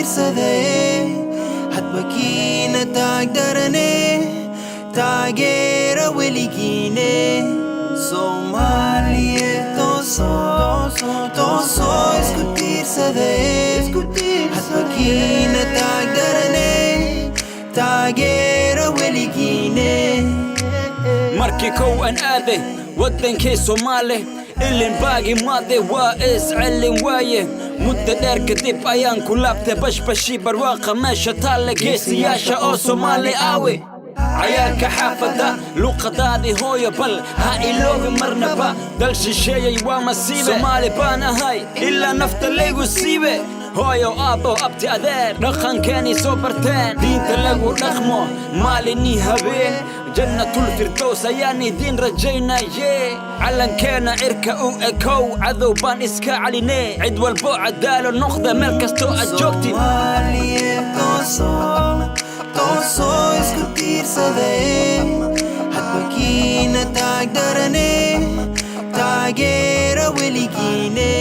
tiirsaday, hadba kiina taagdarane, taageera weligiine. Soomaaliye toosoo, toosoo, isku tiirsaday, hadba kiina taagdarane, taageera weligiine. Markii kow aan aaday waddankii Soomaali, ilin baagi maade, waa is celin waaye. Muddo dheer kadib ayaan ku laabtay bashbashii barwaaqa meesha taalla. Geesiyaasha oo Soomaali aawe? Cayaalka xaafadda, luqadaadii hooyo bal ha iloobi marnaba. Dal shisheeyey waa masiibe. Soomaali baan ahay ilaa nafta laygu siibe. Hooyo, aabbo, abti, adeer, dhaqankeenay soo barteen, diinta lagu dhaqmo maalinii habeen. Jannatul Firdows ayaan idiin rajaynaye. Calankeena cirka u ekow, cadow baan iska caline. Cid walbo cadaalo noqda meel kastoo aad joogtid. Soomaaliye toosoo, toosoo, isku tiirsaday, hadba kiina taagdarane, taageera weligiine.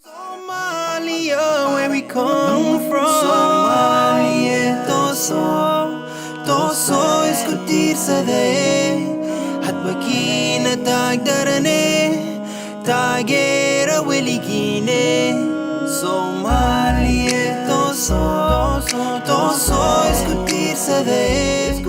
Somalia, where we come from. Soomaaliye toosoo, toosoo, isku tiirsaday, hadba kiina taagdarane, taageera weligiine. Soomaaliye toosoo, toosoo, isku tiirsaday.